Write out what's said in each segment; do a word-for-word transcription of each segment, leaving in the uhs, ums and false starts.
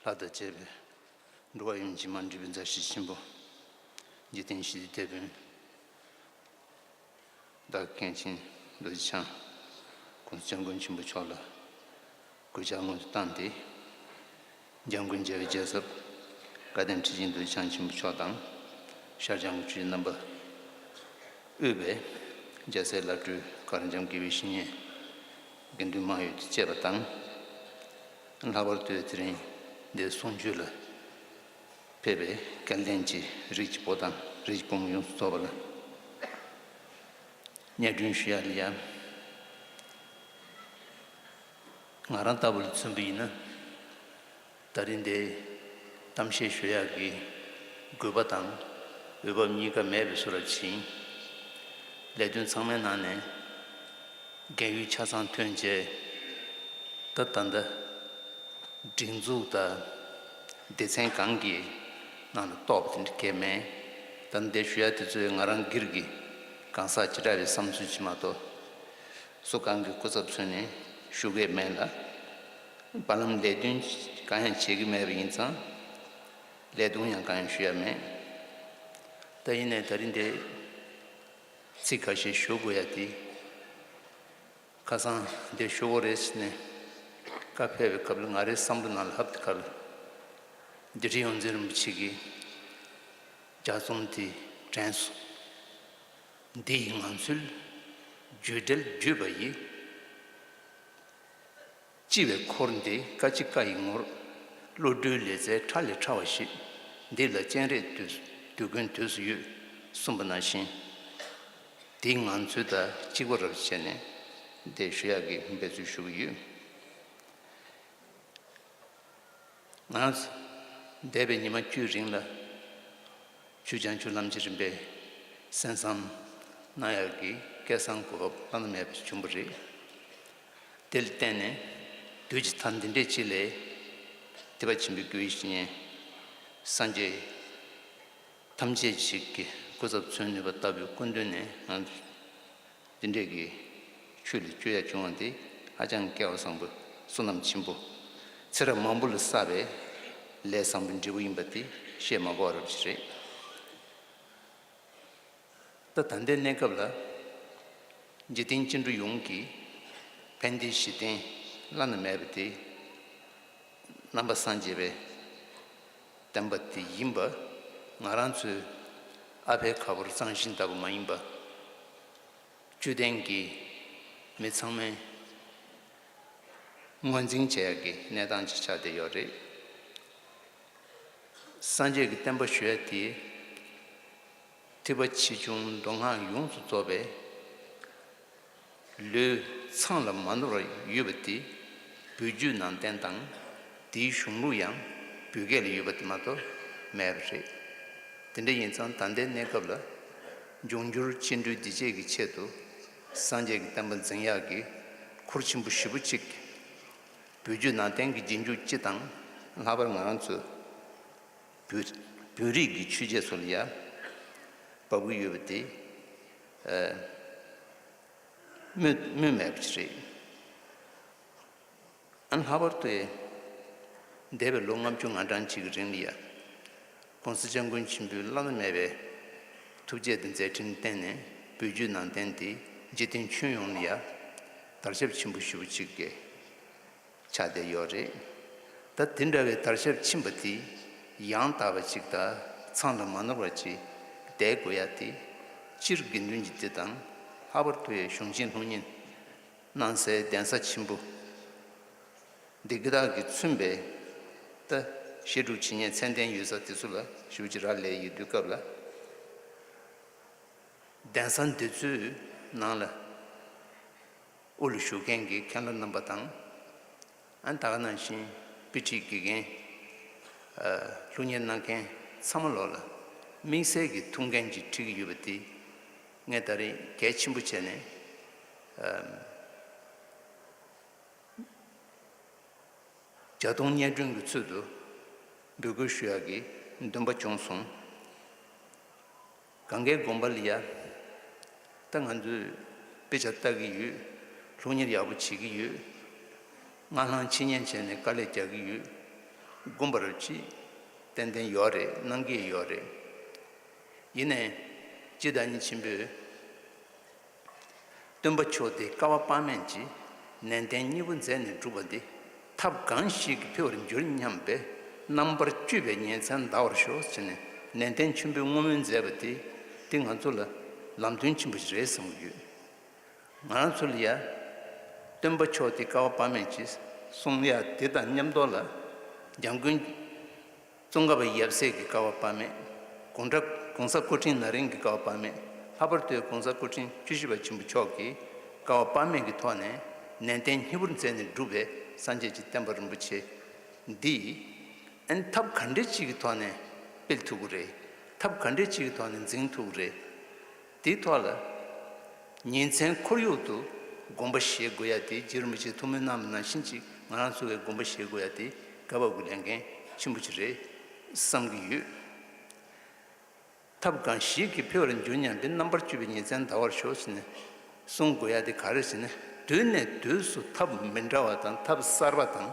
ལྷ་དང་བཅས་པའི་འགྲོ་བ་ཡོངས་ཀྱི་མ་འདྲིས་པའི་མཛའ་བཤེས་ཆེན་པོ། འཇིག་རྟེན་ཞི་བདེའི་དེད་དཔོན། བདག་གི་མཁན་ཆེན་རྡོ་རྗེ་འཆང་༸གོང་ས་༸སྐྱབས་མགོན་ཆེན་པོ་མཆོག་ལ་གུས་ཕྱག་སྔོན་དུ་བཏང་སྟེ། འཇམ་མགོན་རྒྱལ་བའི་རྒྱལ་ཚབ་བཀའ་བསྟན་ཁྲི་ཆེན་རྡོ་རྗེ་འཆང་ཆེན་པོ་མཆོག་དང་། ཤར་བྱང་གི་ཆོས་རྣམ་པ་དབུས་པའི་རྒྱལ་སྲས་བླ་སྤྲུལ་དཀར་འཇམ་དགེ་བའི་བཤེས་གཉེན། དགེ་འདུན་མང་ཡོད་དུ་བཅས་པ་དང་། ལྷག་པར་དུ་དེ་རིང་འདིར་གསུང་ཆོས་ལ་ཕེབས་པའི་སྐལ་ལྡན་གྱི་རིགས་ཀྱི་བུ་དང་རིགས་ཀྱི་བུ་མོ་ཡོངས་སུ་རྫོགས་པ་ལ་སྙན་སྒྲོན་ཞུ་ཡ་ལ་ཡ། ང་རང་ལྟ་བུ་ལ་མཚོན་པ་ཡིན་ན། ད་རིང་འདིར་གཏམ་བཤད་ཞུ་ཡག་གི་དགོས་པ་དང་འོས་བབ་གཉིས་ཀ་མེད་པའི་བཟོ་འདྲ་ཅིག་ཡིན། ལས་དོན་ཚང་མའི་ནང་ནས་རྒན་ཡོལ་ཆ་ཚང་ཐོན་རྗེས། ད་ད་ལྟ་སྒྲིག་འཛུགས་དང་སྡེ་ཚན་གང་གི་ནང་ལ་གཏོགས་པ་དེ་འདྲ་གང་ཡང་མེད། ད་འདིར་ཞུ་ཡག་དེ་ཚོས་ང་རང་སྒེར་གྱི་གང་ཟག་བྱེ་བྲག་པའི་བསམ་ཚུལ་ཅིག་མ་གཏོགས། སུ་གང་གི་སྐུ་ཚབ་མཚོན་ནས་ཞུ་གི་མེད་ལ། བར་ལམ་ལས་དོན་གང་ཡང་བྱེད་ཀྱི་མེད་པ་ཡིན་ཙང་། ལས་དོན་ཡང་གང་ཡང་ཞུ་ཡ་མེད། ད་ཡིན་ནའི་ད་རིང་འདིར་ཚིག་ཁ་ཤས་ཞུ་དགོས་ཡ་དེ། ཁ་སང་འདིར་ཞུ་དགོས་རེད་ཟེར་ནས་བཀའ་ཕེབས་པའི་སྐབས་ལ་ང་རའི་བསམ་བློ་ནང་ལ་ཧབ་དེ་ག་ལ། འདི་རི་ཡོངས་འཛིན་རིན་པོ་ཆེ་གིས་ལྗགས་རྩོམ་དེ་དྲན་སོང་། འདི་ཡིས་ང་ཚོའི་རྒྱུད་འགྲེལ་བརྒྱུད་པ་ཡི། ལྕི་བའི་འཁོར་འདི་ཀ་ཅི་ཀ་ཡི་ངོར། བློ་གྲོས་ལེ་ཚན་ཕྲ་ལས་ཕྲ་བ་ཞིག་འདི་ལ་སྤྱན་རས་དུས་དུས་ཀུན་དུས་སུ་ཡོད། གསུངས་པ་ནང་བཞིན། འདི་ང་ཚོའི་དང་གཅིག་པ་རབ་བྱས་ནས་འདི་ཞུ་ཡག་གི་འབད་རྩོལ་ཞུ་གི་ཡོད། ང་འདས་པའི་ཉི་མ་བཅུའི་རིང་ལ་ཆོས་བྱང་ཆུབ་ལམ་གྱི་རིམ་པའི་གསན་བསམ་གནང་ཡག་གི་སྐལ་བཟང་གོ་སྐབས་བླ་ན་མེད་པ་བྱུང་བ་རེད། དེ་ལ་བརྟེན་ནས་དུས་ཀྱི་མཐའ་འདི་འདྲའི་ཅིག་ལ་ཐེག་པ་ཆེན་པོའི་དགེ་བའི་བཤེས་གཉེན་སངས་རྒྱས་ཐམས་ཅད་ཅིག་གི་སྐུ་ཚབ་མཚོན་ནུས་པ་ལྟ་བུའི་སྐུ་མདུན་ནས་ང་འདི་འདྲས་ཀྱི་ཆོས་ལ་བཅོས་ཡ་བྱུང་བ་འདི་ཧ་ཅང་སྐལ་བ་བཟང་པོ་བསོད་ནམས་ཆེན་པོ་ཚེ་རབས་མང་པོ་ལ་བསགས་པའི་ལས་བཟང་པོའི་འབྲས་བུ་ཡིན་པ་དེ་བཤད་མ་དགོས་པ་རབ་ཅིག་རེད། ད་ད་ལྟའི་གནས་སྐབས་ལ་འཇིག་རྟེན་སྐྱེ་འགྲོ་ཡོངས་ཀྱི་ཕན་བདེའི་གཞི་རྟེན་བླ་ན་མེད་པ་དེ་ནང་པ་སངས་རྒྱས་པའི་བསྟན་པ་དེ་ཡིན་པ། ང་རང་ཚོའི་ཨ་ཕའི་ཁ་ཕོར་གཙང་ཞིང་ལྟ་བུ་མ་ཡིན་པ། བཅུད་ལྡན་གྱི་མི་ཚང་མས་ངོས་འཛིན་བྱེད་ཡག་གི་གནས་སྟངས་ཅིག་ཆགས་བསྡད་ཡོད་རེད། སངས་རྒྱས་ཀྱི་བསྟན་པ་ཞུ་ཡ་དེ་ཐེག་པ་ཆེ་ཆུང་མདོ་སྔགས་ཡོངས་སུ་རྫོགས་པའི་ལུས་ཚང་ལ་མ་ནོར་བ་ཡོད་པ་དེ་བོད་བརྒྱུད་ནང་བསྟན་དང་། དེའི་གཞུང་ལུགས་ཡང་བོད་སྐད་ལ་ཡོད་པ་དེ་མ་གཏོགས་མེད་པ་རེད། དེ་འདྲ་ཡིན་ཙང་ད་ལྟའི་གནས་སྐབས་ལ་འབྱུང་འགྱུར་སྐྱེ་འགྲོའི་བདེ་སྐྱིད་ཀྱི་ཆེད་དུ་སངས་རྒྱས་ཀྱི་བསྟན་པ་འཛིན་ཡག་གི་ཁུར་ཆེན་པོ་ཞེ་པོ་ཅིག་བོད་བརྒྱུད་ནང་བསྟན་གྱི་རྗེས་འཇུག་སྤྱི་དང་ལྷག་པར་ང་རང་ཚོ་བོད་བོད་རིགས་ཀྱི་ཆོས་བྱེད་ཚོ་ལ་ཡ་བབས་ཀྱི་ཡོད་པ་དེ་ཨ་སྨོས་སྨོས་མེད་པ་ཅིག་རེད། ཨ་ལྷག་པར་དུ་འདས་པའི་ལོ་ལྔ་བཅུ་ང་གྲངས་ཅིག་གི་རིང་ལ་ཡ། ༸གོང་ས་༸སྐྱབས་མགོན་ཆེན་པོའི་བླ་ན་མེད་པའི་ཐུགས་བསྐྱེད་དང་མཛད་འཕྲིན་བརྟེན་ནས་བོད་བརྒྱུད་ནང་བསྟན་དེ་འཇིག་རྟེན་ཁྱོན་ཡོངས་ལ་ཡ་དར་ཁྱབ་ཆེན་པོ་ཞེ་པོ་ཅིག་གི་ཆགས་བསྡད་ཡོད་རེད། ད་དེ་འདྲ་བའི་དར་ཁྱབ་ཕྱིན་པ་དེ་ཡང་དག་པ་ཅིག་དང་ཚང་ལ་མ་ནོར་བ་ཅིག་བསྡད་དགོས་ཡ་དེ་སྤྱིར་དགེ་འདུན་གྱི་སྡེ་དང་ལྷག་པར་དུ་ཡ་གཞུང་ཆེན་ལྷུང་བརྙེས་གནང་སའི་གདན་ས་ཆེན་པོ་འདི་གི་དག་གིས་མཚོན་པའི་ད་བཤད་སྒྲུབ་བྱེད་མཁན་ཚད་ལྡན་ཡོད་ས་དེ་ཚོ་ལ་ཞེ་པོ་ཅིག་རག་ལས་ཡོད་དུས་སྐབས་ལ། གདན་ས་འདི་ཚོའི་ནང་ལ་དབུ་ལ་བཞུགས་མཁན་གྱི་མཁན་སློབ་རྣམ་པ་དང་། ཨ་ནི་ད་ག་ནང་བཞིན་དཔེ་ཁྲིད་དགེ་རྒན། ཨ་སློབ་གཉེར་གནང་མཁན་ཚང་མ་ལོག་ལ་དམིགས་བསལ་གྱི་ཐུགས་འགན་ཅིག་འཁྲི་གི་ཡོད་པ་དེ་ངས་ད་རེས་གལ་ཆེན་པོ་བྱས་ནས་ཨ། བརྒྱ་སྟོང་སྙན་སྒྲོན་གྱི་ཚུལ་དུ་འབོད་སྐུལ་ཞུ་ཡག་གི་འདུན་པ་བྱུང་སོང་། གངས་དཀར་དགོན་པ་ལ་ཡ། ད་ང་ཚོས་དཔེ་ཆ་ལྟ་གི་ཡོད། སློབ་གཉེར་ཡག་པོ་བྱེད་ཀྱི་ཡོད། སྔ་ལངས་ཕྱི་ཉལ་བྱས་ནས་དཀའ་ལས་རྒྱག་གི་ཡོད། དགོངས་པ་རབ་ཅིག་ཏན་ཏན་ཡོད་རེད། གནང་གི་ཡོད་རེད། ཡིན་ནའི་སྤྱིར་བདག་ཉིད་ཆེན་པོས། སྟོན་པ་མཆོག་དེ་བསྐལ་པ་དཔག་མེད་ཀྱི་ནན་ཏན་སྙིང་པོ་མཛད་ནས་བསྒྲུབས་པ་འདི་ཐབས་གང་ཞིག་གིས་འཕེལ་བར་འགྱུར་སྙམ་པའི་རྣམ་པར་དཔྱོད་པའི་ཉིན་མཚན་འདའ་བར་ཤོག་ཟེར་ནས་ནན་ཏན་ཆེན་པོས་བསྔོ་སྨོན་མཛད་པ་དེ་དེ་ང་ཚོ་ལ་ལམ་སྟོན་ཆེན་པོ་ཞིག་རེད་བསམ་གྱི་ཡོད། ང་རང་ཚོ་ལ་ཡ། སྟོན་པ་མཆོག་དེ་བསྐལ་པ་དཔག་མེད་ཀྱི་གསུང་ཡ་དེ་དང་མཉམ་དུ་ལ། འཇམ་མགོན་ཙོང་ཁ་པ་ཡབ་སྲས་ཀྱི་བསྐལ་པ་དཔག་མེད། གོང་གྲགས་གོང་ས་སྐུ་ཕྲེང་ན་རིམ་གྱི་བསྐལ་པ་དཔག་མེད། ལྷག་པར་དུ་གོང་ས་སྐུ་ཕྲེང་བཅུ་བཞི་པ་ཆེན་པོ་མཆོག་གི་བསྐལ་པ་དཔག་མེད་ཀྱི་ཐོག་ནས་ནན་ཏན་སྙིང་པོར་མཛད་ནས་བསྒྲུབས་པའི་སངས་རྒྱས་ཀྱི་བསྟན་པ་རིན་པོ་ཆེ་འདི། ཨན་ཐབས་ག་འདྲ་ཅིག་གི་ཐོག་ནས་སྤེལ་ཐུབ་ཀྱི་རེད། ཐབས་ག་འདྲ་ཅིག་གི་ཐོག་ནས་འཛིན་ཐུབ་ཀྱི་རེད། དེའི་ཐོག་ལ། ཉིན་མཚན་ཁོར་ཡུག་ཏུ་དགོངས་པ་བཞེས་དགོས་ཡ་དེ་རྗེ་རིན་པོ་ཆེས་ཐུགས་སྨོན་གནང་བ་ནང་བཞིན་ཅིག་ང་རང་ཚོ་གིས་དགོངས་པ་བཞེས་དགོས་ཡ་དེ་སྐབས་བབ་ཀྱི་ལས་འགན་ཆེན་པོ་ཅིག་རེད་བསམ་གྱི་ཡོད། ཐབས་གང་ཞིག་གིས་འཕེལ་བར་འགྱུར་སྙམ་པའི་རྣམ་པར་དཔྱོད་པའི་ཉིན་མཚན་འདའ་བར་ཤོག་ཟེར་ནས་གསུང་དགོས་ཡ་དེ་ག་རེ་ཟེར་ན། དུས་ནས་དུས་སུ་ཐབས་མི་འདྲ་བ་དང་ཐབས་གསར་པ་དང་།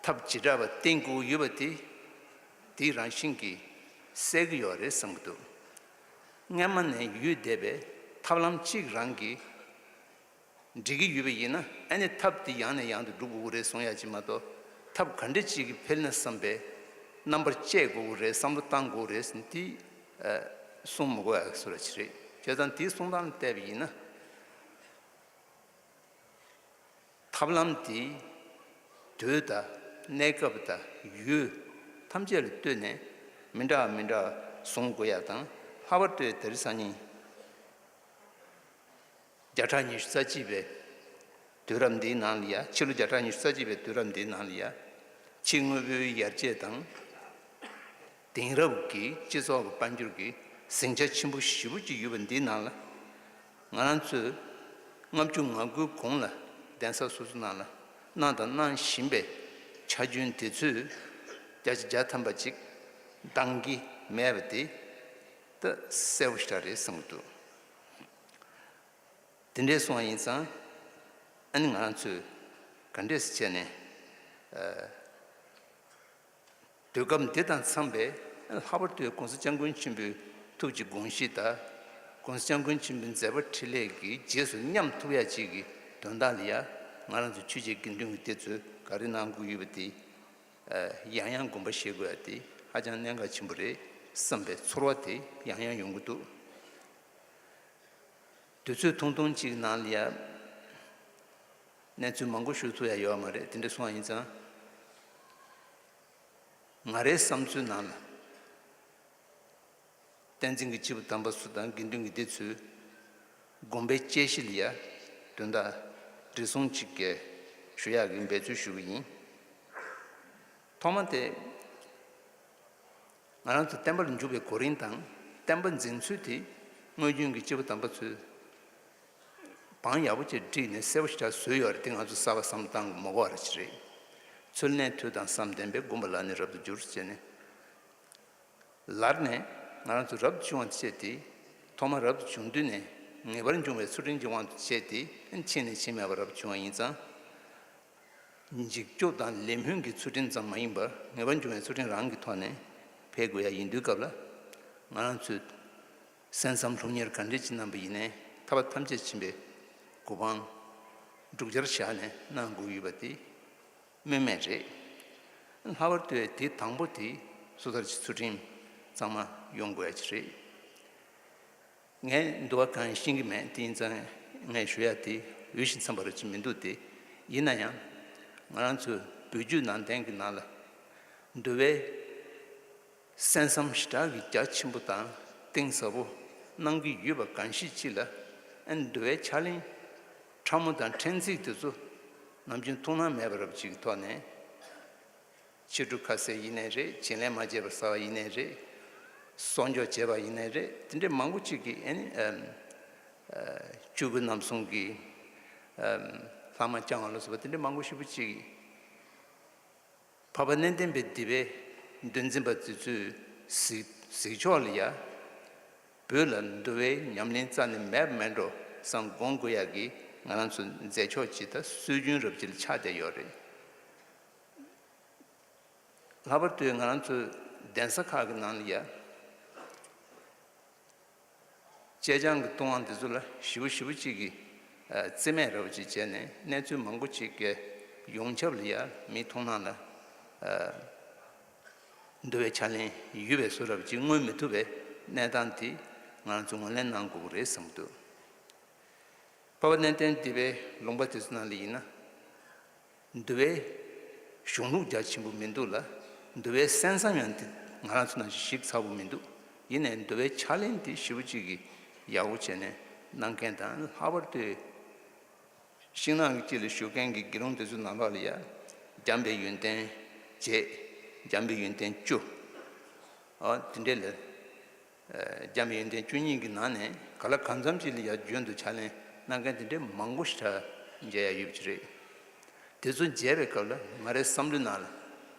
ཐབས་བྱེ་བྲག་པ་བསྟེན་དགོས་ཡོད་པ་དེ་དེའི་རང་བཞིན་གྱིས་གསལ་གྱི་ཡོད་རེད་བསམ་གྱི་འདུག་སྔ་མ་ནས་ཡོད་བསྡད་པའི་ཐབས་ལམ་གཅིག་རང་གིས་འགྲིག་གི་ཡོད་པ་ཡིན་ན། ཨ་ནི་ཐབས་དེ་ཡང་ནས་ཡང་དུ་སྒྲུབ་དགོས་རེད་གསུང་ཡ་ཅིག་མ་གཏོགས། ཐབས་ག་འདྲ་ཅིག་གིས་འཕེལ་ན་བསམ་པའི་རྣམ་པར་དཔྱད་དགོས་རེད། བསམ་བློ་བཏང་དགོས་རེད་ཟེར་ནས་དེ་གསུང་མི་དགོས་ཡ་བཟོ་འདྲ་ཅིག་རེད། བྱས་ཙང་དེའི་གསུང་སྟངས་ལ་བལྟས་པ་ཡིན་ན། ཐབས་ལམ་དེ་དུས་དང་གནས་སྐབས་དང་ཡུལ་ཐམས་ཅད་ལ་ལྟོས་ནས་མི་འདྲ་བ་མི་འདྲ་བ་བཟུང་དགོས་ཡ་དང་། ལྷག་པར་དུ་དེ་རིང་སང་ཉིན་བརྒྱ་ཕྲག་ཉི་ཤུ་རྩ་གཅིག་པའི་དུས་རབས་འདིའི་ནང་ལ་ཡ། ཕྱི་ལོ་བརྒྱ་ཕྲག་ཉི་ཤུ་རྩ་གཅིག་པའི་དུས་རབས་འདིའི་ནང་ལ་ཡ། ཕྱི་དངོས་པོའི་ཡར་རྒྱས་དང་། དེང་རབས་ཀྱི་སྤྱི་ཚོགས་ཀྱི་དཔལ་འབྱོར་གྱི་ཟིང་ཆ་ཆེན་པོ་ཞེ་པོ་ཅིག་ཡོད་པ་འདིའི་ནང་ལ། ང་རང་ཚོས་ལྔ་བཅུ་ང་དགུའི་གོང་ལ་གདན་ས་སོ་སོ་ནང་ལ་གནང་དང་གནང་བཞིན་པའི་ཆ་རྐྱེན་དེ་ཚོས་བརྒྱ་ཆ་བརྒྱ་ཐམ་པ་ཅིག་འདང་གི་མེད་པ་དེ་ད་གསལ་པོ་ཞེ་དྲག་རེད་བསམ་གྱི་འདུག་དེ་འདྲས་སོང་བ་ཡིན་ཙང་། ཨ་ནི་ང་རང་ཚོས་ག་འདྲས་སེ་བྱས་ནས། ཨ། དུས་སྐབས་འདི་དང་འཚམས་པའི་ལྷག་པར་དུ་༸གོང་ས་༸སྐྱབས་མགོན་ཆེན་པོའི་ཐུགས་ཀྱི་དགོངས་གཞི་དང་༸གོང་ས་༸སྐྱབས་མགོན་ཆེན་པོའི་མཛད་པ་འཕྲིན་ལས་ཀྱི་རྗེས་སུ་མཉམ་ཐུབ་ཡ་ཅིག་གི་དོན་དག་ལ་ཡ། ང་རང་ཚོ་ཆོས་བྱེད་དགེ་འདུན་གྱི་སྡེ་ཚོས་ག་རེ་གནང་དགོས་ཡོད་པ་དེ་ཡང་ཡང་དགོངས་པ་བཞེས་དགོས་ཡ་དེ་ཧ་ཅང་གནད་འགག་ཆེན་པོ་རེད་བསམ་པའི་ཚོར་བ་དེ་ཡང་ཡང་ཡོང་གི་འདུག་དུས་ཚོད་ཐུང་ཐུང་གཅིག་ནང་ལ་ཡ། གནས་ཚུལ་མང་པོ་ཞུ་ཐུབ་ཡ་ཡོད་མ་རེད། དེ་འདྲ་སོང་བ་ཡིན་ཙང་། ང་རའི་བསམ་ཚུལ་ནང་ལ། བསྟན་འཛིན་གྱི་སྐྱེས་བུ་དམ་པ་ཚོ་དང་དགེ་འདུན་གྱི་སྡེ་ཚོའི་དགོངས་པའི་དཔྱད་གཞི་ལ་ཡ། དོན་དག་འབྲེལ་གསུང་གཅིག་གི་ཞུ་ཡག་གི་འབད་རྩོལ་ཞུ་གི་ཡིན། ཐོག་མ་དེ། ང་རང་ཚོ་བསྟན་པ་ལ་འཇུག་པའི་གོ་རིམ་དང་། བསྟན་པ་འཛིན་ཚུལ་དེ་སྔོན་བྱོན་གྱི་སྐྱེས་བུ་དམ་པ་ཚོས་བང་ཡག་པོ་ཅིག་བསྒྲིགས་ནས་གསལ་པོ་ཞེ་དྲག་བཟོས་ཡོད་རེད། དེ་ང་ཚོ་གསར་པ་བསམ་བློ་བཏང་དགོས་མ་དགོས་པ་རེད་ཅི་རེད། ཚུལ་གནས་དུས་དང་བསམ་ལྡན་པས། བསྒོམས་པ་ལ་ནི་རབ་ཏུ་འགྱུར་ཟེར་ནས། ལར་ནས་ང་རང་ཚོ་རབ་ཏུ་བྱུང་བ་བྱས་ཏེ། ཐོག་མར་རབ་ཏུ་བྱུང་དུས་ནས་ངེས་པར་འབྱུང་བའི་ཚུལ་ཁྲིམས་ཀྱི་དབང་དུ་བྱས་ཏེ། ཕྱིན་ནས་ཕྱིན་མེད་པར་རབ་ཏུ་བྱུང་བ་ཡིན་ཙང་། འཇིགས་སྐྱོབ་དང་ལེགས་སྨོན་གྱི་ཚུལ་ཁྲིམས་ཙམ་མ་ཡིན་པར་ངེས་པར་འབྱུང་བའི་ཚུལ་ཁྲིམས་རང་གི་ཐོག་ནས་འཕེལ་དགོས་ཡ་ཡིན་དུས་སྐབས་ལ། ང་རང་ཚོས་གསན་བསམ་སློབ་གཉེར་ག་འདྲས་ཅིག་གནང་པ་ཡིན་ནའི་ཐར་པ་ཐམས་ཅད་མཁྱེན་པའི་གོ་འཕང་བསྒྲུབ་བྱར་བཞག་ནས་གནང་དགོས་ཡོད་པ་དེ་སྨོས་མེད་རེད། ལྷག་པར་དུ་དེ་དང་པོ་དེ་སོ་ཐར་གྱི་ཚུལ་ཁྲིམས་གཙང་མ་ཡོང་དགོས་ཡ་ཅིག་རེད། ངས་འདུལ་བ་གང་ཤེས་ཀྱི་མེད། དེ་ཡིན་ཙང་ངས་ཞུ་ཡ་དེ་འོས་ཤིང་འཚམས་པ་ཅིག་མི་འདུག་སྟེ། ཡིན་ན་ཡང་ང་རང་ཚོའི་བོད་བརྒྱུད་ནང་བསྟན་གྱི་ནང་ལ་འདུལ་བའི་གསན་བསམ་ཞེ་དྲག་གི་རྒྱ་ཆེན་པོ་དང་གཏིང་ཟབ་པོ་གནང་གི་ཡོད་པ་གང་ཤེས་ཅིག་ལ། ཨ་ནི་འདུལ་བའི་ཕྱག་ལེན་ཕྲ་མོ་དང་ཕྲན་ཚེགས་དེ་ཚོ་ནམ་རྒྱུན་ཐུགས་སྣང་མེད་པ་རབ་ཅིག་གི་ཐོག་ནས། ཕྱི་དྲོ་ཁ་ཟས་ཡིན་ནའི་རེད། བྱིན་ལེན་མ་བྱས་པར་ཟ་བ་ཡིན་ནའི་རེད། གསོག་འཇོག་བྱས་པ་ཡིན་ནའི་རེད། དེ་འདྲའི་མང་པོ་ཅིག་གིས་ཨ་ནི་ཨམ་ཨ་བཅུ་དགུ་རྣམ་གསུམ་གྱི་ཨམ་ལྷག་མ་བསྐྱང་བ་ལ་སོགས་པ་དེ་འདྲའི་མང་པོ་ཞེ་པོ་ཅིག་གིས། འཕགས་པ་གནས་བརྟན་པའི་སྡེ་པའི་འདུལ་འཛིན་པ་དེ་ཚོའི་གཟིགས་གཟིགས་ཕྱོགས་ལ་ཡ། བོད་ལ་འདུལ་བའི་ཉམས་ལེན་རྩ་ནས་མེད་མེད་འགྲོ་བསམ་དགོངས་དགོས་ཡག་གི་ང་རང་ཚོ་མཛད་ཕྱོགས་ཅིག་དང་སྲོལ་རྒྱུན་རབ་ཅིག་ལ་ཆགས་བསྡད་ཡོད་རེད། ལྷག་པར་དུ་ང་རང་ཚོའི་གདན་ས་ཁག་གི་ནང་ལ་ཡ། ཅེ་སྤྱང་གི་ལྟུང་བ་འདི་ཚོ་ལ་ཞེ་པོ་ཞེ་པོ་ཅིག་གིས་ཨ་རྩིས་མེད་ར་བ་ཅིག་བྱས་ནས་གནས་ཚུལ་མང་པོ་ཅིག་གི་ཡོངས་ཁྱབ་ལ་ཡ་མིའི་མཐོང་སྣང་ལ་ཨ་འདུལ་བའི་ཕྱག་ལེན་ཡོད་པའི་བཟོ་འདྲ་བ་ཅིག་མངོན་མི་ཐུབ་པའི་གནས་སྟངས་དེ་ང་རང་ཚོ་ངོས་ལེན་གནང་དགོས་ཀྱི་རེད་བསམ་གྱི་འདུག་འཕགས་པ་གནས་བརྟན་སྡེ་པའི་ལུང་པ་དེ་ཚོ་ནང་ལ་ཡིན་ན། འདུལ་བའི་གཞུང་ལུགས་རྒྱ་ཆེན་པོ་མི་འདུག་ལ། འདུལ་བའི་གསན་བསམ་ཡང་དེ་ང་རང་ཚོ་ནང་བཞིན་ཞིབ་ཚགས་པོ་མི་འདུག་ཡིན་ནའི་འདུལ་བའི་ཕྱག་ལེན་དེ་ཞེ་པོ་ཅིག་གིས་ཡག་པོ་བྱས་ནས་གནང་མཁན་དང་། ལྷག་པར་དུ་ཤིང་ནགས་ཀྱི་དཀྱིལ་ལ་བཞུགས་མཁན་གྱི་དགེ་སློང་དེ་ཚོའི་ནང་ལོགས་ལ་ཡ་འཇམ་པའི་ཡོན་ཏན་བརྒྱད། འཇམ་པའི་ཡོན་ཏན་བཅུ། ཨ་དེ་འདྲས་ལ། འཇམ་པའི་ཡོན་ཏན་བཅུ་གཉིས་ཀྱི་ནང་ནས་ག་ལ་གང་འཚམ་ཅིག་ལ་ཡ་རྒྱུན་དུ་ཕྱག་ལེན་གནང་མཁན་དེ་འདྲའི་མང་པོ་ཞེ་དྲག་མཇལ་ཡ་ཡོད་པ་ཅིག་རེད། དེ་ཚོ་མཇལ་བའི་སྐབས་ལ་ང་རའི་བསམ་བློའི་ནང་ལ།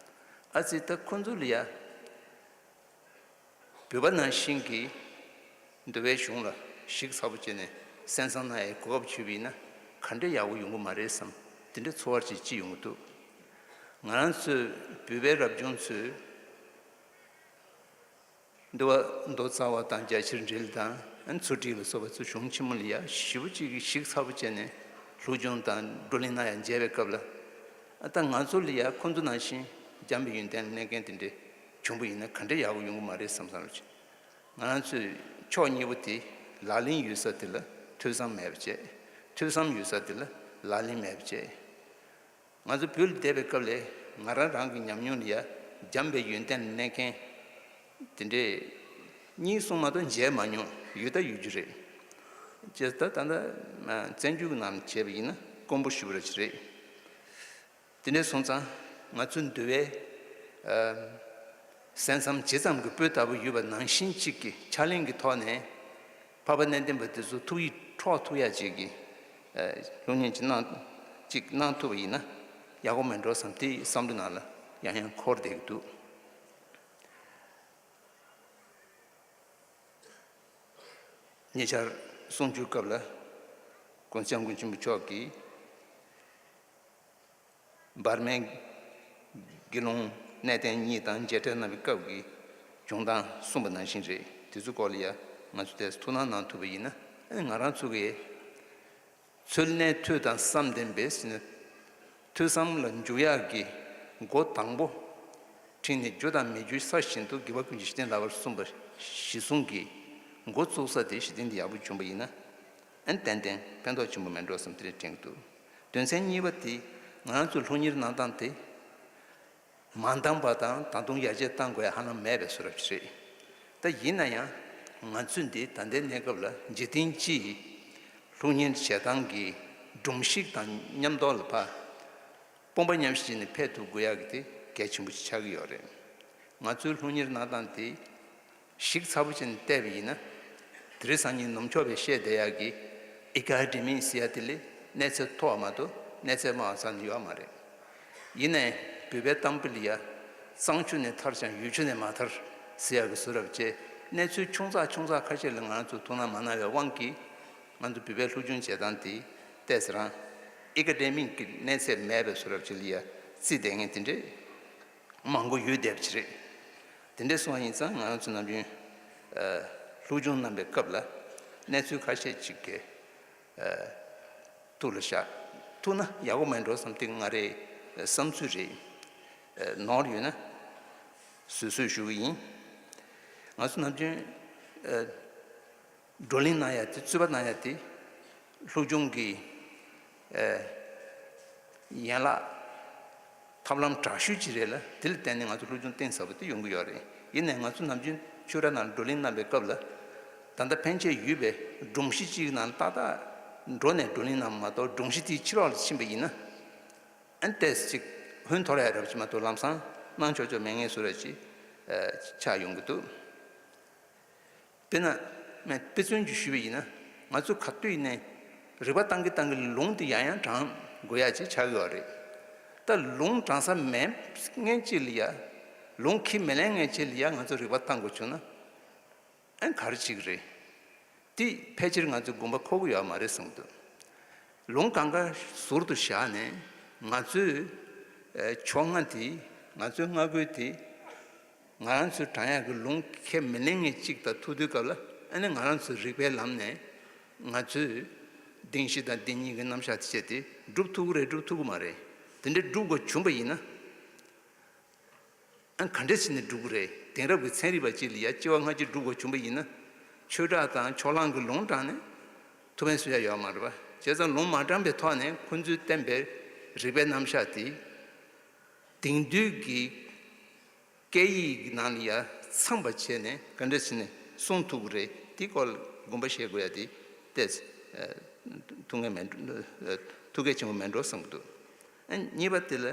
ཨ་ཙི་ད་ཁོ་ཚོ་ལ་ཡ། བོད་པ་ནང་བཞིན་གྱི་འདུལ་བའི་གཞུང་ལ་ཞིབ་ཚགས་པོ་བྱས་ནས་གསན་བསམ་གནང་ཡའི་གོ་སྐབས་བྱུང་བ་ཡིན་ན་ག་འདྲའི་ཡག་པོ་ཡོང་གི་མ་རེད་བསམ། དེ་འདྲའི་ཚོར་བ་ཅིག་སྐྱེ་ཡོང་གི་འདུག་ང་རང་ཚོའི་བོད་པའི་རབ་བྱུང་ཚོས། འདུལ་བ་མདོ་རྩ་བ་དང་རྒྱ་ཆེར་འགྲེལ་དང་ཚུལ་ཁྲིམས་ལ་སོགས་པ་ཚོ་གཞུང་ཆེན་མོ་ལ་ཡ་ཞེ་པོ་ཅིག་གིས་ཞིབ་ཚགས་པོ་བྱས་ནས་སློབ་སྦྱོང་དང་བགྲོ་གླེང་གནང་ཡ་མཇལ་བའི་སྐབས་ལ། ཨ་ད་ང་ཚོ་ལ་ཡ་ཁོ་ཚོ་ནང་བཞིན་འཇམ་པའི་ཡོན་ཏན་ལ་གནས་མཁན་དེ་འདྲས་བྱུང་པ་ཡིན་ན་ག་འདྲ་ཡག་པོ་ཡོང་གི་མ་རེད་བསམ་བསམ་རེད། ང་རང་ཚོས་ཕྱོགས་གཉིས་པོ་དེ། ལག་ལེན་ཡོད་ས་དེ་ལ་ཐོས་བསམ་མེད་པ་བྱས། ཐོས་བསམ་ཡོད་ས་དེ་ལ་ལག་ལེན་མེད་པ་བྱས། ང་ཚོ་བོད་ལ་བསྡད་པའི་སྐབས་ལ་ང་རང་རང་གི་ཉམས་མྱོང་ལ་ཡ་འཇམ་པའི་ཡོན་ཏན་ལ་གནས་མཁན་དེ་འདྲས་གཉིས་གསུམ་མ་གཏོགས་མཇལ་མ་མྱོང་། ཡོད་ད་ཡོད་རྒྱུ་རེད། ཅེས་ད་ད་ལྟ་བཙན་བྱོལ་གྱི་ནང་བྱས་པ་ཡིན་ན་དཀོན་པོ་ཞེ་པོ་ར་ཅིག་རེད། དེ་འདྲས་སོང་ཙང་ང་ཚོའི་འདུལ་བའི་གསན་བསམ་ཇི་ཙམ་གྱི་སྤུས་དག་པོ་ཡོད་པ་ནང་བཞིན་གཅིག་གི་ཕྱག་ལེན་གྱི་ཐོག་ནས་འཕགས་པ་གནས་བརྟན་པ་དེ་ཚོ་ཐུགས་ཡིད་འཕྲོག་ཐུབ་ཡ་ཅིག་གི་སློབ་གཉེར་ཅིག་གནང་ཅིག་གནང་ཐུབ་པ་ཡིན་ན་ཡག་པོ་མེད་འགྲོ་བསམ། དེ་བསམ་བློ་ནང་ལ་ཡང་ཡང་འཁོར་བསྡད་ཀྱི་འདུག་ཉེ་ཆར་གསུང་ཆོས་སྐབས་ལ་༸གོང་ས་༸སྐྱབས་མགོན་ཆེན་པོ་མཆོག་གིས། འབར་མའི་དགེ་སློང་གནས་བརྟན་གཉིས་དང་མཇལ་འཕྲད་གནང་བའི་སྐབས་ཀྱི་བྱུང་སྟངས་གསུངས་པ་ནང་བཞིན་རེད། དེ་ཚོའི་སྐོར་ལ་ཡང་ང་ཚོ་ཏོག་ཙམ་ཐུགས་སྣང་གནང་ཐུབ་པ་ཡིན་ན། ཨ་ནི་ང་རང་ཚོ་གིས་ཚུལ་གནས་ཐོས་དང་བསམ་ལྡན་པས་ཟེར་ནས། ཐོས་བསམ་ལ་འཇུག་ཡག་གི་སྒོ་དང་པོ་ཁྲིད་ནས་རྒྱུ་དང་མི་རྒྱུའི་ས་བཞིན་དུ། དགེ་བ་ཀུན་གྱི་གཞི་རྟེན་ལགས་པར་གསུངས་པ་གཞི་བཟུང་གིས་འགོ་བཙུགས་ས་དེ་གཞི་རྟེན་དེ་ཡག་པོ་བྱུང་པ་ཡིན་ན། ཨན་ཏན་ཏན་ཕན་ཐོགས་ཆེན་པོ་མེད་འགྲོ་བསམ་དེ་རེད་དྲན་གྱི་འདུག་དོན་ཚན་གཉིས་པ་དེ་ང་རང་ཚོའི་སློབ་གཉེར་གནང་སྟངས་དེ། མ་འདང་པ་དང་ད་དུང་ཡར་རྒྱས་གཏང་དགོས་ཡ་ཧ་ལམ་མེད་པའི་བཟོ་འདྲ་ཞིག་རེད། ད་ཡིན་ན་ཡང་ང་ཚོས་འདི་ད་ལྟའི་གནས་སྐབས་ལ་འཇིག་རྟེན་སྤྱིའི་སློབ་གཉེར་བྱེད་སྟངས་ཀྱི་སྒྲོམ་གཞི་དང་མཉམ་དུ་ལ་ཕར་དཔུང་པ་མཉམ་གཤིབ་བྱས་ནས་ཕེབས་ཐུབ་དགོས་ཡ་གི་དེ་གལ་ཆེན་པོ་ཞིག་ཆགས་ཀྱི་ཡོད་རེད། ང་ཚོའི་སློབ་གཉེར་གནང་སྟངས་དེ། ཞིབ་ཚགས་པོ་བྱས་ནས་བལྟས་པ་ཡིན་ན། དེ་རིང་སང་ཉིན་ནུབ་ཕྱོགས་པས་བཤད་བསྡད་ཡག་གི་ཨེ་ཀ་ཌེ་མི་ཟེར་ཡ་དེ་ལས་གནས་ཚད་མཐོ་བ་མ་གཏོགས་གནས་ཚད་དམའ་བ་རྩ་ནས་ཡོད་མ་རེད། ཡིན་ནའི་བོད་པའི་གཏམ་དཔེ་ལ་ཡ། གཙང་ཆུ་ནས་ཐར་ཀྱང་ཡུལ་ཆུ་ནས་མ་ཐར་ཟེར་ཡག་གི་བཟོ་འདྲ་བྱས། གནས་ཚུལ་ཆུང་ཙག་ཆུང་ཙག་ཁ་ཤས་ལ་ང་ཚོ་ཐུགས་སྣང་མ་གནང་བའི་དབང་གིས། ང་ཚོ་བོད་པའི་སློབ་སྦྱོང་བྱེད་སྟངས་དེ་ཏོག་ཙམ་རང་ཨེ་ཀ་ཌེ་མིག་གི་གནས་ཚད་མེད་པའི་བཟོ་འདྲ་བྱས་ལ་ཡ་བརྩིས་བསྡད་མཁན་དེ་འདྲས། མང་པོ་ཡོད་བསྡད་པ་ཅིག་རེད། དེ་འདྲ་སོང་བ་ཡིན་ཙང་ང་རང་ཚོ་ནམ་རྒྱུན་ཨ་སློབ་སྦྱོང་གནང་བའི་སྐབས་ལ་གནས་ཚུལ་ཁ་ཤས་ཅིག་གི་ཨ་ཐུགས་ལ་བཞག་ཐུབ་ན་ཡག་པོ་མེད་འགྲོ་བསམ་དེ་ང་རའི་བསམ་ཚུལ་རེད། ཨ་ནོར་ཡོད་ན་བཟོད་གསོལ་ཞུ་གི་ཡིན། ང་ཚོ་ནམ་རྒྱུན་ཨ་བགྲོ་གླེང་གནང་ཡ་དེ། རྩོད་པ་གནང་ཡ་དེ་སློབ་སྦྱོང་གི་ཨ་ཡན་ལག་ཐབས་ལམ་དྲག་ཤོས་ཅིག་རེད་ལ། དེ་ལ་བརྟེན་ནས་ང་ཚོ་སློབ་སྦྱོང་གཏིང་ཟབ་པོ་དེ་ཡོང་གི་ཡོད་རེད། ཡིན་ནའི་ང་ཚོ་ནམ་རྒྱུན་ཆོས་ར་ནང་བགྲོ་གླེང་གནང་བའི་སྐབས་ལ། ད་ལྟ་ཕན་ཆད་ཡོད་པའི་སྒྲོམ་གཞི་གཅིག་ནང་ཏག་ཏག་འགྲོ་ནས་བགྲོ་གླེང་གནང་བ་མ་གཏོགས། སྒྲོམ་གཞི་དེའི་ཕྱི་ལོགས་ལ་ཕྱིན་པ་ཡིན་ན། ཨན་ཏེས་ཅིག་ཧོན་འཐོར་ཡ་རབ་ཅིག་མ་གཏོགས་ལམ་སང་གནང་ཆོག་ཆོག་མེད་མཁན་བཟོ་འདྲ་ཅིག་ཨ་ཆགས་ཡོང་གི་འདུག་དཔེར་ན། དཔེ་མཚོན་ཅིག་ཞུས་པ་ཡིན་ན། ང་ཚོ་ག་དུས་ཡིན་ནའི་རིག་པ་བཏང་གི་བཏང་གི་ལུང་དེ་ཡང་ཡང་དྲངས་དགོས་ཡ་ཅིག་ཆགས་ཀྱི་ཡོད་རེད། ད་ལུང་དྲངས་ས་མེད་མཁན་ཅིག་ལ་ཡ། ལུང་ཁས་མི་ལེན་མཁན་ཅིག་ལ་ཡ་ང་ཚོ་རིག་པ་བཏང་དགོས་བྱུང་ན། ཨན་ག་རེ་ཅིག་རེད། དེ་ཕལ་ཆེར་ང་ཚོའི་དགོངས་པ་འཁོར་གྱི་ཡོད་མ་རེད་བསམ་གྱི་འདུག་ལུང་གང་ག་ཟུར་དུ་བཞག་ནས་ང་ཚོས་ཨ་ཕྱོགས་སྔ་དེ་ ང་ཚོའི་སྔ་རྒོལ་དེ་ང་རང་ཚོའི་དྲང་ཡག་གི་ལུང་ཁས་མི་ལེན་མཁན་གཅིག་དང་ཐུག་དུས་སྐབས་ལ། ཨ་ནི་ང་རང་ཚོའི་རིག་པའི་ལམ་ནས་ང་ཚོས་གདེང་བཞི་དང་གདེང་གཉིས་ཀྱི་རྣམ་གཞག་དེ་བྱས་ཏེ་སྒྲུབ་ཐུབ་ཀྱི་རེད། སྒྲུབ་ཐུབ་ཀྱི་མ་རེད། དེ་འདྲ་སྒྲུབ་དགོས་བྱུང་པ་ཡིན་ན། ཨ། ག་འདྲ་བྱས་ནས་སྒྲུབ་དགོས་རེད། དེང་རབས་ཀྱི་ཚན་རིག་པ་གཅིག་ལ་ཡ་སྐྱེ་བ་སྔ་ཕྱི་སྒྲུབ་དགོས་བྱུང་པ་ཡིན་ན། ཆོས་གྲགས་དང་ཕྱོགས་གླང་གིས་ལུང་དྲངས་ནས་ཐུགས་ཕན་གསོས་ཡ་ཡོད་མ་རེད་པ། བྱས་ཙང་ལུང་མ་དྲངས་པའི་ཐོག་ནས་ཁོང་ཚོས་བསྟན་པའི་རིག་པའི་རྣམ་གཞག་དེ་དེང་དུས་ཀྱི་སྐད་ཡིག་གི་ནང་ལ་ཡ་ཚང་བ་བྱས་ནས་ག་འདྲ་བྱས་ནས་གསུང་ཐུབ་ཀྱི་རེད། དེའི་སྐོར་ལ་དགོངས་པ་བཞེས་དགོས་ཡ་དེ་ཏོག་ཙམ་ཐུགས་ངལ་མེད་འགྲོ། ཐུགས་གལ་ཆེན་པོ་མེད་འགྲོ་བསམ་གྱི་འདུག། ཨ། གཉིས་པ་དེ་ལ་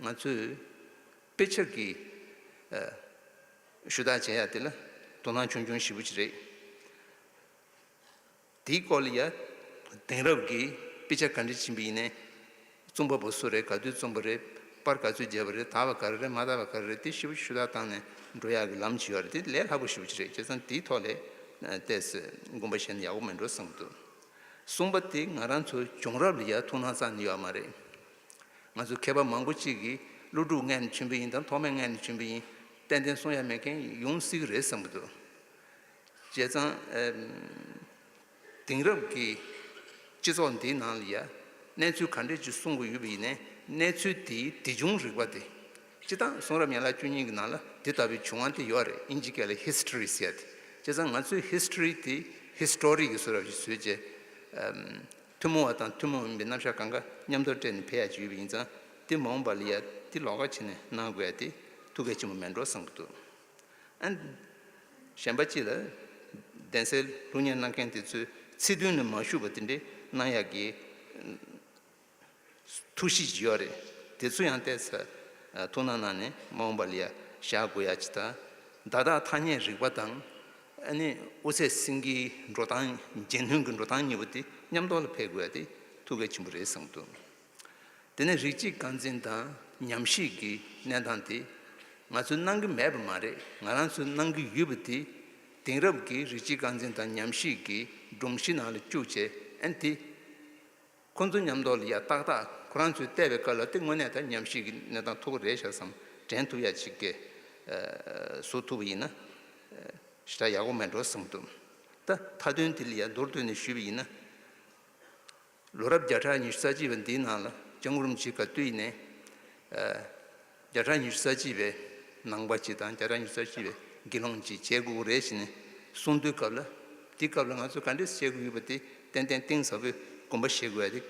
ང་ཚོས་དཔེ་ཆ་གི་ཨ། ཞུ་དག་བྱེད་ཡ་དེ་ལ་དོ་སྣང་ཆུང་ཆུང་ཞེ་པོ་ཅིག་རེད། དེའི་སྐོར་ལ་ཡ་དེང་རབས་ཀྱི་དཔེ་ཆ་ག་འདྲ་ཕྱིན་པ་ཡིན་ནའི། རྩོམ་པ་པོ་སུ་རེད། ག་དུས་རྩོམ་པ་རེད། པར་ག་ཚོད་བརྒྱབ་པ་རེད། དག་པ་ག་རེ་རེད། མ་དག་པ་ག་རེ་རེད། དེ་ཞེ་པོ་ཞུ་དག་བཏང་ནས་འགྲོ་ཡག་གི་ལམ་ཅིག་ཡོད་རེད། དེ་ལས་སླ་པོ་ཞེ་པོ་ཅིག་རེད། བྱས་ཙང་དེའི་ཐོག་ལ་ཏོག་ཙམ་དགོངས་པ་བཞེས་ན་ཡག་པོ་མེད་འགྲོ་བསམ་གྱི་འདུག། གསུམ་པ་དེ་ང་རང་ཚོ་བྱུང་རབས་ལ་ཡ་ཐུགས་སྣང་རྩ་ནས་ཡོད་མ་རེད། ང་ཚོ་མཁས་པ་མང་པོ་གཅིག་གིས་ཀླུ་སྒྲུབ་མངལ་ནས་བྱོན་པ་ཡིན་དང་ཐོགས་མེད་མངལ་ནས་བྱོན་པ་ཡིན། ཏན་ཏན་གསུང་ཡ་མེད་མཁན་ཡོང་སྲིད་ཀྱི་རེད་བསམ་གྱི་འདུག། བྱས་ཙང་ཨེམ། དེང་རབས་ཀྱི་སྤྱི་ཚོགས་འདིའི་ནང་ལ་ཡ་གནས་ཚུལ་ག་འདྲས་ཅིག་གསུང་གི་ཡོད་པ་ཡིན་ནའི། གནས་ཚུལ་དེའི་དེ་བྱུང་རིག་པ་དེ། སྤྱིར་བཏང་གསུང་རབ་ཡན་ལག་བཅུ་གཉིས་ཀྱི་ནང་ལ་དེ་ལྟ་བུའི་བྱུང་བ་དེ་ཡོད་རེད། དབྱིན་ཇི་སྐད་ལ་ཧི་སི་ཊོ་རི་ཟེར་ཡ་དེ། བྱས་ཙང་ང་ཚོས་ཧི་སི་ཊོ་རི་དེ་ཧི་སི་ཊོ་རི་གི་བཟོ་འདྲ་ཞིག་བཟོས་བྱས། ཨམ། ཐུན་མོང་བ་དང་ཐུན་མོང་མིན་པའི་རྣམ་གཞག་གང་ག་མཉམ་དུ་སྤྲད་ནས་ཕེབས་ཡ་ཅིག་ཡོད་པ་ཡིན་ཙང་། དེ་མ་འོངས་པ་ལ་ཡ་དེ་ལོགས་ཀ་བྱས་ནས་གནང་དགོས་ཡ་དེ་ཐུགས་གལ་ཆེན་པོ་མེད་འགྲོ་བསམ་གྱི་འདུག། ཨ། གཞན་པ་གཅིག་ལ་གདན་སའི་སློབ་གཉེར་གནང་མཁན་དེ་ཚོས་ཚིག་དོན་ལ་མ་ཞུགས་པ་དེ་འདྲའི་གནང་ཡག་གི་ཐུགས་གཤིས་ཅིག་ཡོད་རེད། དེ་ཚོ་ཡང་ཏོག་ཙམ་ཐུགས་སྣང་གནང་ནས་མ་འོངས་པ་ལ་ཡ་བཞག་དགོས་ཡ་ཅིག་དང་། བརྡ་དག་ཐ་སྙད་རིག་པ་དང་། ཨ་ནི་དབུ་ཚད་སེང་གེའི་འགྲོ་སྟངས། རྗེས་ལྷུན་གྱི་འགྲོ་སྟངས་གཉིས་པོ་དེ་མཉམ་དུ་ལ་ཕེབས་དགོས་ཡ་དེ་ཐུགས་གལ་ཆེན་པོ་རེད་བསམ་གྱི་འདུག། དེ་ནས་རིགས་གཅིག་རྐང་འཛིན་དང་ཉམས་ཞིབ་ཀྱི་གནས་སྟངས་དེ་ང་ཚོས་གནང་གི་མེད་པ་མ་རེད། ང་རང་ཚོས་གནང་གི་ཡོད་པ་དེ་དེང་རབས་ཀྱི་རིགས་གཅིག་རྐང་འཛིན་དང་ཉམས་ཞིབ་ཀྱི་སྒྲོམ་གཞི་ནང་ལ་བཅུག་བྱས། ཨ་ནི་དེ་ཁོང་ཚོ་མཉམ་དུ་ལ་ཡ་ཏག་ཏག་ཁོ་རང་ཚོས་བལྟས་པའི་སྐབས་ལ་དེ་དངོས་གནས་ད་ཉམས་ཞིབ་ཀྱི་གནས་སྟངས་ཐུག་གི་རེད་ཤག་བསམ། དྲན་ཐུབ་ཡ་ཅིག་གི་བཟོ་ཐུབ་པ་ཡིན་ན་ཞེ་དྲག་ཡག་པོ་མེད་འགྲོ་བསམ་གྱི་འདུག། ད་མཐའ་དོན་དེ་ལ་ཡ་མདོར་བསྡུས་ནས་ཞུས་པ་ཡིན་ན། ལོ་རབས་བརྒྱ་ཕྲག་ཉི་ཤུ་རྩ་གཅིག་པ་འདིའི་ནང་ལ་སྐྱབས་མགོན་རིན་པོ་ཆེ་ག་དུས་ཡིན་ནའི། ཨ། བརྒྱ་ཕྲག་ཉི་ཤུ་རྩ་གཅིག་པའི་ནང་པ་ཅིག་དང་བརྒྱ་ཕྲག་ཉི་ཤུ་རྩ་གཅིག་པའི་དགེ་སློང་ཅིག་བྱེད་དགོས་ཀྱི་རེད་ཟེར་ནས་གསུང་དུས་སྐབས་ལ། དེའི་སྐབས་ལ་ང་ཚོས་ག་འདྲས་བྱེད་དགོས་ཡོད་པ་དེ་ཏན་ཏན་གཏིང་ཟབ་པོས་དགོངས་པ་བཞེས་དགོས་ཡ་དེ་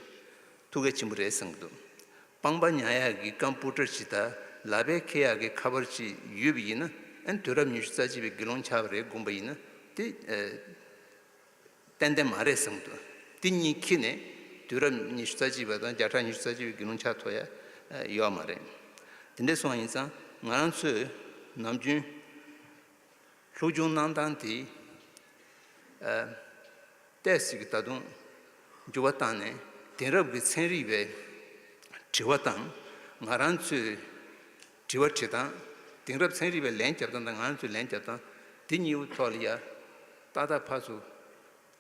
ཐུགས་གལ་ཆེན་པོ་རེད་བསམ་གྱི་འདུག། སྤངས་པ་ཉར་ཡག་གི་རྐང་སྤུ་གྲི་ཅིག་དང་ལག་པས་འཁྱེར་ཡག་གི་ཁ་པར་ཅིག་ཡོད་པ་ཡིན་ན། ཨ་ནི་དུས་རབས་ཉི་ཤུ་རྩ་གཅིག་པའི་དགེ་སློང་ཆགས་པ་རེད་དགོངས་པ་ཡིན་ན་དེ། ཨ། ཏན་ཏན་མ་རེད་བསམ་གྱི་འདུག། དེ་གཉིས་འཁྱེར་ནས་དུས་རབས་ཉི་ཤུ་རྩ་གཅིག་པ་དང་བརྒྱ་ཕྲག་ཉི་ཤུ་རྩ་གཅིག་པའི་དགེ་སློང་ཆགས་ཐུབ་ཡ་ཡོད་མ་རེད། དེ་འདྲ་སོང་བ་ཡིན་ཙང་ང་རང་ཚོས་ནམ་རྒྱུན་སློབ་སྦྱོང་གནང་སྟངས་དེ། ཨ། ཏོག་ཙམ་ད་དུང་འགྱུར་བ་བཏང་ནས་དེང་རབས་ཀྱི་ཚན་རིག་པའི་དྲི་བ་དང་། ང་རང་ཚོས་དྲི་བ་དྲི་སྟངས། དེང་རབས་ཚན་རིག་པས་ལན་བརྒྱབ་སྟངས་དང་ང་རང་ཚོས་ལན་བརྒྱབ་སྟངས་དེ་གཉིས་པོ་ཐོག་ལ་ཡ་ཏག་ཏག་ཕར་ཚུར་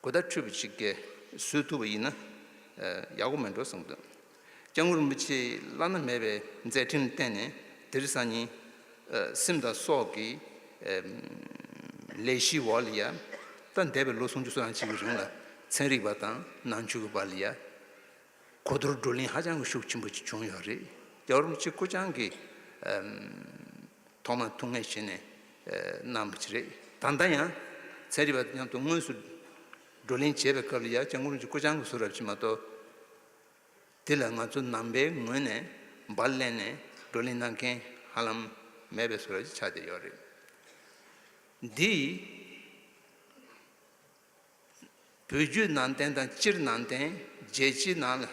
གོ་བརྡ་འཕྲོད་པ་ཅིག་གི་བཟོ་ཐུབ་པ་ཡིན་ན་ཡག་པོ་མེད་འགྲོ་བསམ་གྱི་འདུག། སྐྱབས་མགོན་རིན་པོ་ཆེའི་བླ་ན་མེད་པའི་མཛད་འཕྲིན་ལ་བརྟེན་ནས་དེ་རིང་སང་ཉིན་སེམས་དང་སྲོག་གི་ལས་གཞིའི་འོག་ལ་ཡ། ད་འདས་པའི་ལོ་སུམ་ཅུ་སོ་གྲངས་ཅིག་གི་རིང་ལ་ཚན་རིག་པ་དང་ནང་ཆོས་ཀྱི་བར་ལ་ཡ་གོ་བསྡུར་བགྲོ་གླེང་ཧ་ཅང་གི་ཤུགས་ཆེན་པོ་ཅིག་བྱུང་ཡོད་རེད། སྐྱབས་མགོན་རིན་པོ་ཆེ་སྐུ་རྐྱང་གིས་ཐོག་མར་ཐུགས་ངལ་བཞེས་ནས་གནང་བ་ཅིག་རེད། ད་ལྟ་ཡང་ཚན་རིག་པ་མཉམ་དུ་དངོས་སུ་བགྲོ་གླེང་བྱེད་པའི་སྐབས་ལ་ཡ་སྐྱབས་མགོན་རིན་པོ་ཆེ་སྐུ་རྐྱང་གིས་བཟོ་འདྲ་ཅིག་མ་གཏོགས། དེ་ལ་ང་ཚོ་ནང་པའི་ངོས་ནས་འབར་ལེན་ནས་བགྲོ་གླེང་གནང་མཁན་ཧ་ལམ་མེད་པའི་བཟོ་འདྲ་ཅིག་ཆགས་བསྡད་ཡོད་རེད། འདི་བོད་བརྒྱུད་ནང་བསྟན་དང་སྤྱིར་ནང་བསྟན་རྒྱལ་སྤྱིའི་ནང་ལ་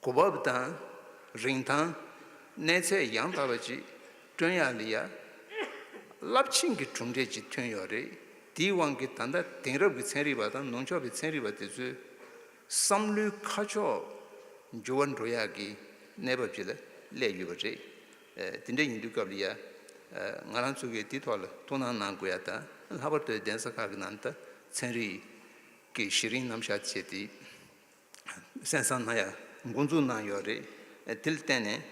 གོ་བབ་དང་རིན་ཐང་གནས་ཚད་ཡང་དག་པ་ཅིག་བསྐྲུན་ཡག་ལ་ཡ་རླབས་ཆེན་གྱི་གྲུབ་འབྲས་ཅིག་ཐོན་ཡོད་རེད། དེའི་དབང་གིས་ད་ལྟ་དེང་རབས་ཀྱི་ཚན་རིག་པ་དང་ནུབ་ཕྱོགས་པའི་ཚན་རིག་པ་དེ་ཚོའི་བསམ་བློའི་ཁ་ཕྱོགས་འགྱུར་བ་འགྲོ་ཡག་གི་གནས་བབ་ཅིག་ལ་སླེབས་ཡོད་པ་རེད། ཨ། དེ་འདྲ་ཡིན་དུས་སྐབས་ལ་ཡ། ཨ། ང་རང་ཚོ་གིས་དེའི་ཐོག་ལ་ཐུགས་སྣང་གནང་དགོས་ཡ་དང་། ལྷག་པར་དུ་གདན་ས་ཁག་གི་ནང་ད་ཚན་རིག་གི་གཞི་རིམ་རྣམ་གཞག་བྱས་ཏེ་གསན་བསམ་གནང་ཡ་འགོ་འཛུགས་གནང་ཡོད་རེད། ཨ། དེ་ལ་བརྟེན་ནས་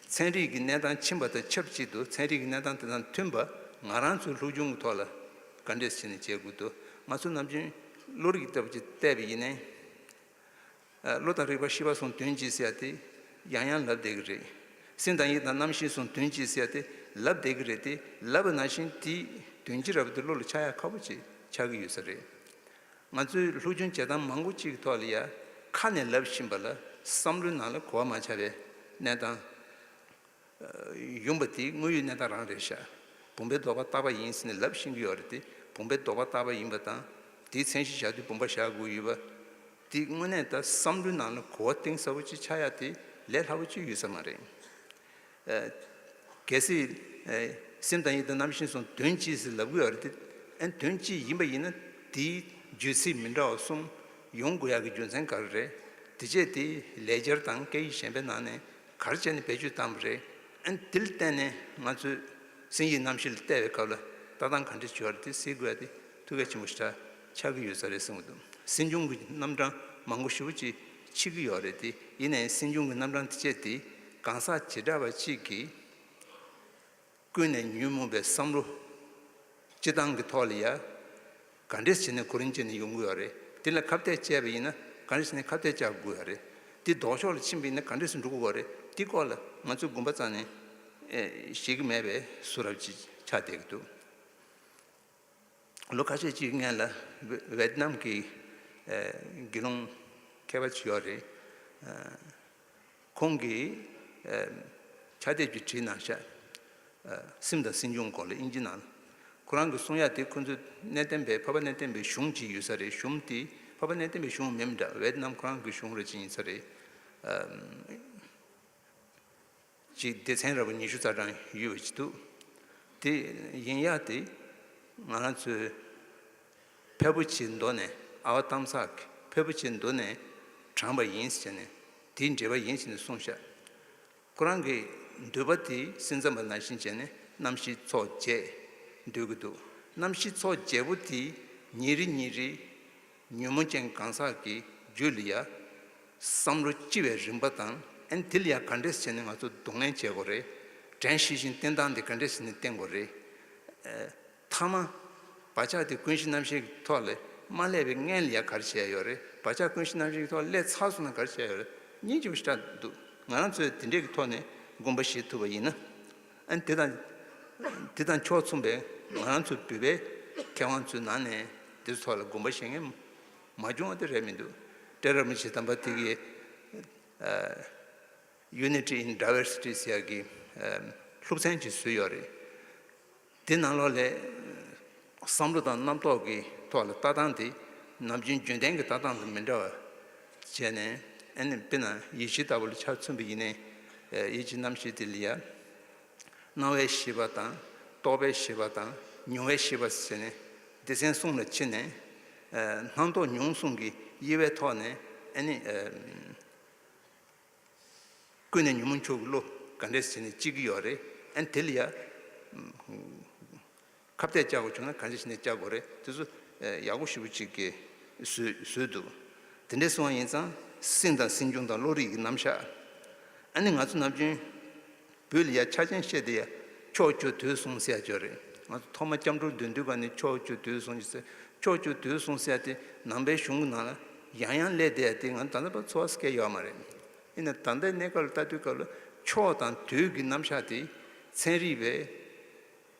ཚན་རིག་གི་གནས་སྟངས་ཕྱིན་པ་དང་ཆབས་ཅིག་ཏུ་ཚན་རིག་གི་གནས་སྟངས་དེ་དང་མཐུན་པ་ང་རང་ཚོའི་སློབ་སྦྱོང་གི་ཐོག་ལ་ག་འདྲས་བྱས་ནས་བྱེད་དགོས་འདུག་ང་ཚོ་ནམ་རྒྱུན་བློ་རིག་ལྟ་བུ་ཅིག་བལྟས་པ་ཡིན་ནའི། བློ་དང་རིག་པ་ཤེས་པ་གསུམ་དོན་གཅིག་ཟེར་ཡ་དེ་ཡང་ཡང་ལབ་བསྡད་ཀྱི་རེད། སེམས་དང་ཡིད་དང་རྣམ་ཤེས་གསུམ་དོན་གཅིག་ཟེར་ཡ་དེ་ལབ་བསྡད་ཀྱི་རེད་དེ། ལབ་པ་ནང་བཞིན་དེའི་དོན་སྤྱི་རབ་དེ་བློ་ལ་འཆར་ཡ་ཁག་པོ་ཅིག་ཆགས་ཀྱི་ཡོད་ས་རེད། ང་ཚོའི་སློབ་སྦྱོང་བྱེད་སྟངས་མང་པོ་ཅིག་གི་ཐོག་ལ་ཡ་ཁ་ནས་ལབ་བཞིན་པ་ལ་བསམ་བློའི་ནང་ལ་གོ་བ་མ་ཆགས་པའི་གནས་སྟངས་ཡོང་པ་དེ་དངོས་ཡོད་གནས་སྟངས་རང་རེད་ཤག་བུམ་པའི་ལྡོག་པ་རྟག་པ་ཡིན་ཟེར་ནས་ལབ་ཤེས་ཀྱི་ཡོད་རེད་དེ། བུམ་པའི་ལྡོག་པ་རྟག་པ་ཡིན་པ་དང་། དེའི་མཚན་གཞི་བཞག་དུས་བུམ་པ་བཞག་དགོས་ཡོད་པ། དེ་དངོས་གནས་ད་བསམ་བློའི་ནང་ལ་གོ་བ་གཏིང་ཟབ་པོ་ཅིག་ཆགས་ཡ་དེ་ལས་སླ་པོ་ཅིག་ཡོད་ས་མ་རེད། གལ་སྲིད། སེམས་དང་ཡིད་དང་རྣམ་ཤེས་གསུམ་དོན་གཅིག་ཟེར་ལབ་ཀྱི་ཡོད་རེད་དེ། ཨན་དོན་གཅིག་ཡིན་པ་ཡིན་ན་དེའི་བརྗོད་ཚིག་མི་འདྲ་བ་གསུམ་ཡོང་དགོས་ཡག་གི་རྒྱུ་མཚན་ག་རེ་རེད། དེ་བྱས་དེ་ལེགས་སྦྱར་དང་སྐད་ཡིག་གཞན་པའི་ནང་ནས་ག་རེ་བྱས་ནས་བེད་སྤྱོད་བཏང་བ་རེད། ཨན་དེ་ལ་བརྟེན་ནས་ང་ཚོས་སེམས་ཡིད་རྣམ་ཤེས་ལ་བལྟས་པའི་སྐབས་ལ་ལྟ་སྟངས་ག་འདྲ་བྱུང་བ་རེད་དེ་གཟིགས་དགོས་ཡ་དེ་ཐུགས་གལ་ཆེན་པོ་ཞེ་དྲག་ཆགས་ཀྱི་ཡོད་ས་རེད་བསམ་གྱི་འདུག་སེམས་བྱུང་གི་རྣམ་གྲངས་མང་པོ་ཞེ་པོ་ཅིག་མཆིས་ཀྱི་ཡོད་རེད་དེ། ཡིན་ནའི་སེམས་བྱུང་གི་རྣམ་གྲངས་དེ་བྱས་དེ་གང་ཟག་བྱེ་བྲག་པ་གཅིག་གིས་ཀུན་ནས་ཉོན་མོངས་པའི་བསམ་བློ་སྤྱི་བཏང་གི་ཐོག་ལ་ཡ་ག་འདྲས་བྱས་ནས་གོ་རིམ་བྱས་ནས་ཡོང་གི་ཡོད་རེད། དེ་ལ་ཁ་གཏད་བཅག་པ་ཡིན་ན་ག་འདྲས་བྱས་ནས་ཁ་གཏད་བཅག་དགོས་ཡོད་རེད། དེ་ལྡོག་ཕྱོགས་ལ་ཕྱིན་པ་ཡིན་ན་ག་འདྲས་སེ་འགྲོ་དགོས་ཡོད་རེད། དེ་སྐོར་ལ་ང་ཚོས་དགོངས་པ་རྩ་ནས་ཨེ་བཞེས་ཀྱི་མེད་པའི་བཟོ་འདྲ་ཅིག་ཆགས་བསྡད་ཀྱི་འདུག་ལོ་ཁ་ཤས་ཅིག་སྔོན་ལ་ཝེ་ཝེད་ནམ་གྱི་ཨེ་དགེ་སློང་མཁས་པ་ཅིག་ཡོད་རེད། ཨེ་ཁོང་གིས་ཨེ་ཕྱག་དེབ་ཅིག་བྲིས་གནང་ཤག་ཨེ་སེམས་དང་སེམས་བྱུང་སྐོར་ལ་དབྱིན་ཇི་ནང་ལ། ཁོ་རང་གིས་གསུང་ཡ་དེ་ཁོ་ཚོའི་གནས་བརྟན་པའི་འཕགས་པ་གནས་བརྟན་པའི་གཞུང་ཅིག་ཡོད་ས་རེད། གཞུང་དེ་འཕགས་པ་གནས་བརྟན་པའི་གཞུང་མིན་འདྲ། ཝེད་ནམ་ཁོ་རང་གི་གཞུང་རེ་ཅིག་ཡིན་ས་རེད། ཨེ་ཅིག་སྡེ་ཚན་ར་བ་ཉི་ཤུ་རྩ་གྲངས་ཡོད་པ་ཅིག་འདུག་དེ་ཡིན་ཡག་དེ་ང་རང་ཚོའི་ཕལ་པོ་ཆེའི་མདོ་ནས། ཨ་བ་གཏམ་གསར་གྱི་ཕལ་པོ་ཆེའི་མདོ་ནས་དྲངས་པ་ཡིན་ཟེར་ནས་དེའི་འགྲེལ་པ་ཡིན་ཟེར་ནས་གསུངས་ཤག་ཁོ་རང་གི་འདོད་པ་དེ་སེམས་ཙམ་པ་ནང་བཞིན་བྱས་ནས་རྣམ་ཤེས་ཚོགས་བརྒྱད་འདོད་ཀྱི་འདུག་རྣམ་ཤེས་ཚོགས་བརྒྱད་པོ་དེ་ཉིན་རེ་ཉིན་རེ་ཉོན་མོངས་ཅན་གང་ཟག་གི་རྒྱུད་ལ་ཡ་བསམ་བློ་སྐྱེ་བའི་རིམ་པ་དང་། ཨན་དེ་ལ་ཡ་ག་འདྲས་བྱས་ནས་ང་ཚོ་གདོང་ལེན་བྱེད་དགོས་རེད། དྲན་ཤེས་བཞིན་བསྟེན་སྟངས་དེ་ག་འདྲས་བྱས་ནས་བསྟེན་དགོས་རེད། ཨ་མཐའ་མ་བག་ཆགས་དེ་ཀུན་གཞི་རྣམ་ཤེས་ཀྱི་ཐོག་ལས་མ་སླེབས་པའི་སྔོན་ལ་ཡ་ག་རེ་བྱས་ཡོད་རེད། བག་ཆགས་ཀུན་གཞི་རྣམ་ཤེས་ཀྱི་ཐོག་སླེབས་ཚར་སོང་ན་ག་རེ་བྱས་ཡོད་རེད། སྙིང་རྗེ་པོ་ཞེ་དྲག་འདུག་ང་རང་ཚོས་དེ་འདྲས་ཀྱི་ཐོག་ནས་དགོངས་པ་བཞེས་ཐུབ་པ་ཡིན་ན། ཨ་ནི་དེ་དང་། དེ་དང་ཕྱོགས་མཚུངས་པའི་ང་རང་ཚོ་བོད་པའི་མཁས་དབང་ཚོའི་ནང་ནས་དེ་ཚོ་ཐོག་ལ་དགོངས་པ་བཞེས་མཁན་མ་བྱུང་བ་དེ་རེད་མི་འདུག་སྤྲེལ་རབས་རིན་པོ་ཆེ་དམ་པ་དེ་གིས་ཨ། Unity in Diversity ཟེར་ཡག་གི་ཨ་སློབ་ཚན་ཅིག་བཟོས་ཡོད་རེད། དེ་ནང་ལོགས་ལ་བསམ་བློ་དང་རྣམ་རྟོག་གི་ཐོག་ལ་ལྟ་སྟངས་དེ་ནམ་རྒྱུན་རྒྱུན་ལྡན་གྱི་ལྟ་སྟངས་དང་མི་འདྲ་བ་བྱས་ནས། ཨ་ནི་དཔེར་ན་ཡིད་ཆེས་ལྟ་བུ་ལ་ཆ་མཚོན་པ་ཡིན་ནའི་ཡིད་ཀྱི་རྣམ་ཤེས་དེ་ལ་ཡ། སྣང་བའི་ཤེས་པ་དང་། རྟོག་པའི་ཤེས་པ་དང་། མྱོང་བའི་ཤེས་པ་ཟེར་ནས་སྡེ་ཚན་གསུམ་ལ་ཕྱེ་ནས། ཨ་སྣང་རྟོག་མྱོང་གསུམ་གྱི་དབྱེ་བའི་ཐོག་ནས་ཨ་ནི་ཨ་ཀུན་ནས་ཉོན་མོངས་ཕྱོགས་ཀྱི་བློ་ག་འདྲས་བྱས་ནས་སྐྱེ་གི་ཡོད་རེད། ཨ་ནི་དེ་ལ་ཡ། ཁ་གཏད་བཅག་དགོས་བྱུང་ན་གང་ཅི་བྱས་ནས་བཅག་དགོས་རེད། དེ་ཚོ་ཡག་པོ་ཞེ་པོ་ཅིག་གིས་བཟོས་བཟོས་འདུག་དེ་འདྲས་སོང་བ་ཡིན་ཙང་སེམས་དང་སེམས་བྱུང་དང་བློ་རིག་གི་རྣམ་གཞག་ཨ་ནི་ང་ཚོ་ནམ་རྒྱུན་བོད་ལ་ཡ་ཆ་ཅན་བཤད་དེ་ཡ་ཕྱོགས་བཅུ་དུས་གསུམ་ཟེར་ཡ་ཅིག་ཡོད་རེད། ང་ཚོ་ཐོག་མ་སྐྱབས་འགྲོར་སྡོད་དུས་ག་ནས་ཕྱོགས་བཅུ་དུས་གསུམ་ཟེར། ཕྱོགས་བཅུ་དུས་གསུམ་ཟེར་ཡ་དེ་ནང་པའི་གཞུང་གི་ནང་ལ་ཡང་ཡང་སླེབས་བསྡད་ཡ་དེ་ང་ད་ལྟ་བར་ཚོར་བ་སྐྱེ་ཡོད་མ་རེད། ཡིན་ན་ད་ལྟའི་གནས་སྐབས་ལ་ལྟ་དུས་སྐབས་ལ་ཕྱོགས་དང་དུས་ཀྱི་རྣམ་གཞག་དེ་ཚན་རིག་པས་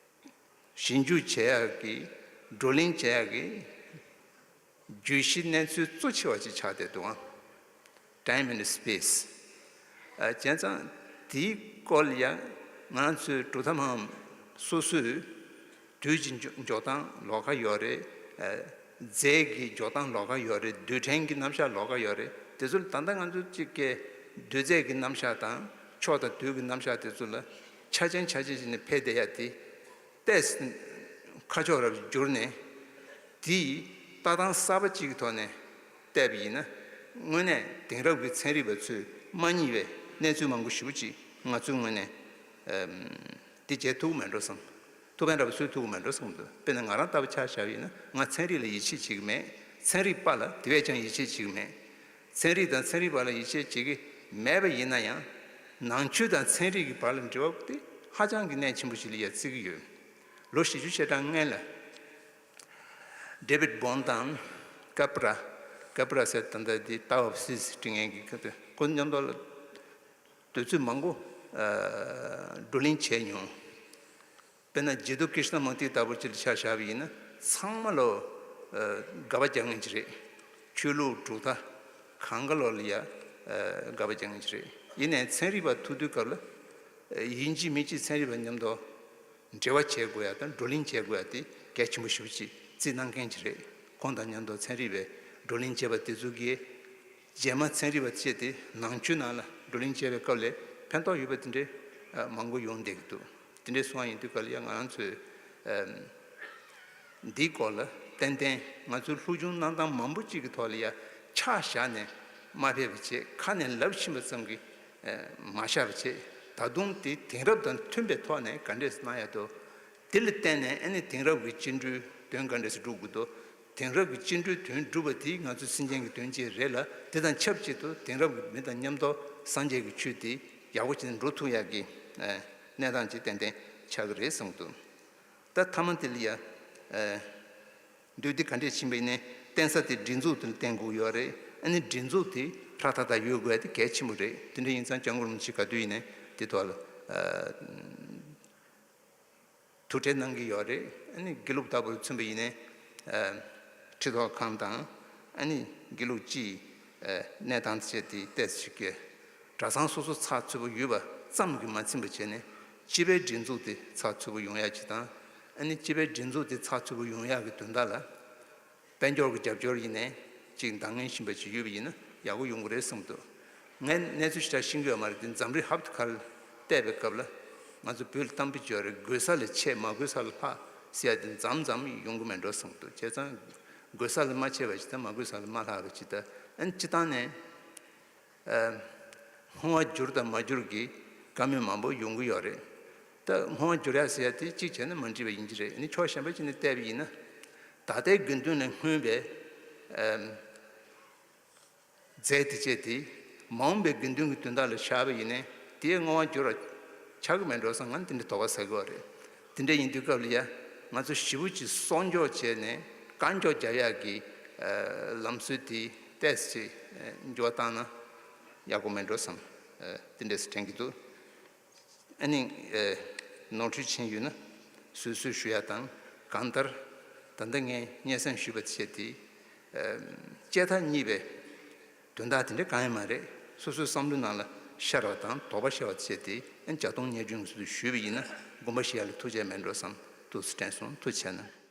ཞིབ་འཇུག་བྱེད་ཡག་གི་བགྲོ་གླེང་བྱེད་ཡག་གི་བརྗོད་གཞི་གནས་ཚུལ་གཙོ་ཆེ་བ་ཅིག་ཆགས་བསྡད་འདུག་ཨང་། Time and Space། ཨ་བྱས་ཙང་དེའི་སྐོར་ལ་ཡང་ང་རང་ཚོའི་གྲུབ་མཐའ་སྨྲ་བ་སོ་སོས་དུས་ཀྱི་འཇོག་འཇོག་སྟངས་ལོགས་ཀ་ཡོད་རེད། ཨ་རྫས་ཀྱི་འཇོག་སྟངས་ལོགས་ཀ་ཡོད་རེད། རྡུལ་ཕྲན་གྱི་རྣམ་གཞག་ལོགས་ཀ་ཡོད་རེད། དེ་ཚོ་ལ་ད་ལྟ་ང་ཚོ་གཅིག་གི་རྡུལ་རྫས་ཀྱི་རྣམ་གཞག་དང་ཕྱོགས་དང་དུས་ཀྱི་རྣམ་གཞག་དེ་ཚོ་ལ་ཆ་ཅན་ཆ་ཅན་བྱས་ནས་ཕེབས་བསྡད་ཡ་དེ། ཏེས་ཁ་ཕྱོགས་རབ་བསྒྱུར་ནས་དེའི་ལྟ་སྟངས་གསར་པ་གཅིག་གི་ཐོག་ནས་བལྟས་པ་ཡིན་ན། དངོས་གནས་དེང་རབས་ཀྱི་ཚན་རིག་པ་ཚོས་མ་རྙེད་པའི་གནས་ཚུལ་མང་པོ་ཞེ་པོ་ཅིག་ང་ཚོའི་ངོས་ནས་ཨམ་དེ་བྱེད་ཐུབ་ཀྱི་མེད་འགྲོ་བསམ། ཐུབ་པ་འདྲ་པོ་བཟོ་ཐུབ་ཀྱི་མེད་འགྲོ་བསམ་གྱི་འདུག་དཔེར་ན་ང་རང་ལྟ་བུ་ཆ་བཞག་པ་ཡིན་ན་ང་ཚན་རིག་ལ་ཡིད་ཆེས་བྱེད་ཀྱི་མེད། ཚན་རིག་པ་ལ་དེ་བས་ཀྱང་ཡིད་ཆེས་བྱེད་ཀྱི་མེད། ཚན་རིག་དང་ཚན་རིག་པ་ལ་ཡིད་ཆེས་བྱེད་ཀྱི་མེད་པ་ཡིན་ན་ཡང་ ནང་ཆོས་དང་ཚན་རིག་གི་བར་ལ་འབྲེལ་བ་དེ་ཧ་ཅང་གི་གནད་ཆེན་པོ་ཞིག་ལ་ཡ་བརྩི་གི་ཡོད། ལོ་བཞི་བཅུ་ཞེ་གྲངས་སྔོན་ལ་ཌེ་བིད་བོན་དང་ཀ་པ་ར། ཀ་པ་ར་ཟེར་ད་ལྟ་དེ་Tao of Six འབྲི་མཁན་གྱི་ཁ་ཐུག་ཁོ་མཉམ་དུ་ལ་དུས་ཚོད་མང་པོ་ཨ་བགྲོ་གླེང་བྱས་མྱོང་། དཔེར་ན་རྗེ་བདུད་ཀྲིཤ་ན་མུར་ཏི་ལྟ་བུ་ཅིག་ལ་ཆ་བཞག་པ་ཡིན་ན་ཚང་མ་ལོ་ཨ་དགག་པ་རྒྱག་མཁན་ཅིག་རེད། ཆོས་ལུགས་གྲུབ་མཐའ་གང་ག་ལོ་ལ་ཡ་ཨ་དགག་པ་རྒྱག་མཁན་ཅིག་རེད། ཡིན་ནའི་ཚན་རིག་པ་ཐུག་དུས་སྐབས་ལ་ཨ་ཡིན་གཅིག་མིན་གཅིག་ཚན་རིག་པ་མཉམ་དུ་འབྲེལ་བ་བྱེད་དགོས་ཡ་དང་བགྲོ་གླེང་བྱེད་དགོས་ཡ་དེ་གལ་ཆེན་པོ་ཞེ་པོ་ཅིག་བརྩིས་གནང་མཁན་ཅིག་རེད། ཁོང་དང་མཉམ་དུ་ཚན་རིག་པས་བགྲོ་གླེང་བྱས་པ་དེ་ཚོ་གིས་རྗེས་མ་ཚན་རིག་པ་བྱས་ཏེ་ནང་ཆོས་ནང་ལ་བགྲོ་གླེང་བྱས་པའི་སྐབས་ལ་ཕན་ཐོགས་ཡོད་པ་དེ་འདྲའི་ཨ་མང་པོ་ཡོང་བསྡད་ཀྱི་འདུག་དེ་འདྲའི་གསུང་བ་ཡིན་དུས་སྐབས་ལ་ཡང་ང་རང་ཚོས་ཨམ་འདིའི་སྐོར་ལ་ཏན་ཏན་ང་ཚོའི་སློབ་སྦྱོང་གནང་སྟངས་མང་པོ་གཅིག་གི་ཐོག་ལ་ཡང་ཆ་བཞག་ནས་མ་ཕེབས་པ་བྱས། ཁ་ནས་ལབ་ཕྱིན་པ་ཙམ་གྱིས་ཨ་མ་བཞག་པ་བྱས། ད་དུང་དེ་དེང་རབས་དང་མཐུན་པའི་ཐོག་ནས་ག་འདྲས་གནང་ཡ་དོ། དེ་ལ་བརྟེན་ནས་ཨ་ནི་དེང་རབས་ཀྱི་སྤྱི་འགྲོས་དོན་ག་འདྲས་སེ་སྒྲུབ་དགོས་དོ། དེང་རབས་ཀྱི་སྤྱི་འགྲོས་དོན་སྒྲུབ་པ་དེ་ང་ཚོའི་སེམས་ཅན་གྱི་དོན་ཅིག་རེད་ལ། དེ་དང་ཆབས་ཅིག་ཏུ་དེང་རབས་ཀྱི་མི་དང་མཉམ་དུ་སངས་རྒྱས་ཀྱི་ཆོས་དེ་ཡག་པོ་བྱས་ནས་འགྲོ་ཐུབ་ཡག་གི་ཨ་གནས་སྟངས་ཅིག་ཏན་ཏན་ཆགས་ཀྱི་རེད་བསམ་གྱི་འདུག་ད་མཐའ་མ་དེ་ལ་ཡ་ཨ་འདུས་སྡེ་ག་འདྲས་ཕྱིན་པ་ཡིན་ནའི་བརྟེན་ས་དེ་སྒྲིག་འཛུགས་དེ་ལ་བརྟེན་དགོས་ཡོད་རེད། ཨ་ནི་སྒྲིག་འཛུགས་དེ་ཧྲ་ཐག་ཐག་ཡོད་དགོས་ཡ་དེ་གལ་ཆེན་པོ་རེད། དེ་འདྲ་ཡིན་ཙང་སྐྱབས་མགོན་རིན་པོ་ཆེ་ག་དུས་ཡིན་ནའི་དེ་ཐོག་ལ་ཨ་ཐུགས་ཁྲལ་གནང་གི་ཡོད་རེད། ཨ་ནི་དགེ་ལུགས་ལྟ་བུར་མཚོན་པ་ཡིན་ནའི་ཨ་ཁྲི་ཐོག་ཁང་དང་ཨ་ནི་དགེ་ལུགས་སྤྱིའི་ཨ་གནས་སྟངས་བཅས་དེ་ཏོག་ཙམ་ཞིག་གི་གྲྭ་ཚང་སོ་སོ་ཚགས་ཚུད་པོ་ཡོད་པ་ཙམ་གྱིས་མ་ཚིམ་པ་བྱས་ནས་སྤྱི་པའི་སྒྲིག་འཛུགས་དེ་ཚགས་ཚུད་པོ་ཡོང་ཡ་ཅིག་དང་། ཨ་ནི་སྤྱི་པའི་སྒྲིག་འཛུགས་དེ་ཚགས་ཚུད་པོ་ཡོང་ཡག་གི་དོན་དག་ལ་དཔལ་འབྱོར་གྱི་རྒྱབ་སྐྱོར་ཡིན་ནའི་ཅིག་འདང་ངེས་བཞིན་པ་ཅིག་ཡོད་པ་ཡིན་ན་ཡག་པོ་ཡོང་གི་རེད་བསམ་འདུག་ངས་གནས་ཚུལ་ཞེ་དྲག་ཤེས་ཀྱི་ཡོད་མ་རེད་དེ། འཛམ་གླིང་ཧབ་ཏུ་ཁ་ལ་བལྟས་པའི་སྐབས་ལ་ང་ཚོ་བོད་ལ་གཏམ་དཔེ་ཅིག་ཡོད་རེད། དགོས་ས་ལ་ཆད་མ་དགོས་ས་ལ་ལྷག་ཟེར་ཡ་དེ་མཚམས་མཚམས་ཡོང་གི་མེད་འགྲོ་བསམ་འདུག་བྱས་ཙང་དགོས་ས་ལ་མ་ཆད་པ་ཞིག་དང་མ་དགོས་ས་ལ་མ་ལྷག་པ་ཅིག་དང་། ཨ་ནི་སྤྱི་བཏང་ནས་ཨ་བསྔོ་བ་བསྒྱུར་དང་མ་བསྒྱུར་གྱི་བཀའ་མོལ་མང་པོ་ཡོང་གི་ཡོད་རེད། ད་བསྔོ་བ་བསྒྱུར་ཡ་ཟེར་ཡ་དེ་གཅིག་བྱས་ན་མ་འགྲིག་པ་ཡིན་གྱི་རེད། ཨ་ནི་ཕྱོགས་གཞན་པ་ཅིག་ནས་བལྟས་པ་ཡིན་ན་ད་ལྟའི་དགེ་འདུན་ལ་བསྔོས་པའི་ཨ་རྫས་དེ་བཅས་དེ་མ་འོངས་པའི་དགེ་འདུན་གྱི་དོན་དག་ལ་བཞག་པ་ཡིན་ནའི་དེའི་བསྔོ་བ་འགྱུར་བ་ཆགས་ཀྱི་མེད་འགྲོ་བསམ། ང་དེ་འདྲའི་དོགས་པ་ཟ་གི་ཡོད་རེད། དེ་འདྲ་ཡིན་དུས་སྐབས་ལ་ཡ་ང་ཚོ་ཞེ་པོ་ཅིག་གསོག་འཇོག་བྱས་ནས་བཀག་འཇོག་རྒྱག་ཡག་གི་ཨ་ལམ་སྲོལ་དེ་ཏོག་ཙམ་ཅིག་ཨ་འགྱུར་བ་བཏང་ན་ཡག་པོ་མེད་འགྲོ་བསམ། ཨ་དེ་འདྲས་སེ་དྲན་གྱི་འདུག་ཨ་ནི་ཨ་ནོར་འཁྲུལ་ཕྱིན་ཡོད་ན་བཟོད་གསོལ་ཞུ་ཡ་དང་། གང་ལྟར་ད་ལྟ་ངས་སྙན་སེང་ཞུས་པ་བྱས་ཏེ་ཨ་བཅད་མཐའ་གཉིས་པའི་དོན་དག་དེ་འདྲ་གང་ཡང་མ་རེད། སོ་སོའི་བསམ་བློའི་ནང་ལ་ཤར་བ་དང་དོགས་པ་ཤར་བ་བྱས་ཏེ་ཨ་ནི་བརྒྱ་སྟོང་ཉེར་བདུན་གྱི་ཚུལ་དུ་ཞུས་པ་ཡིན་ན་དགོངས་པ་བཞེས་ཡ་ལ་ཐུགས་རྗེ་མེད་འགྲོ་བསམ། ཐུགས་སུ་དྲན་སོང་། ཐུགས་རྗེ་གནང་།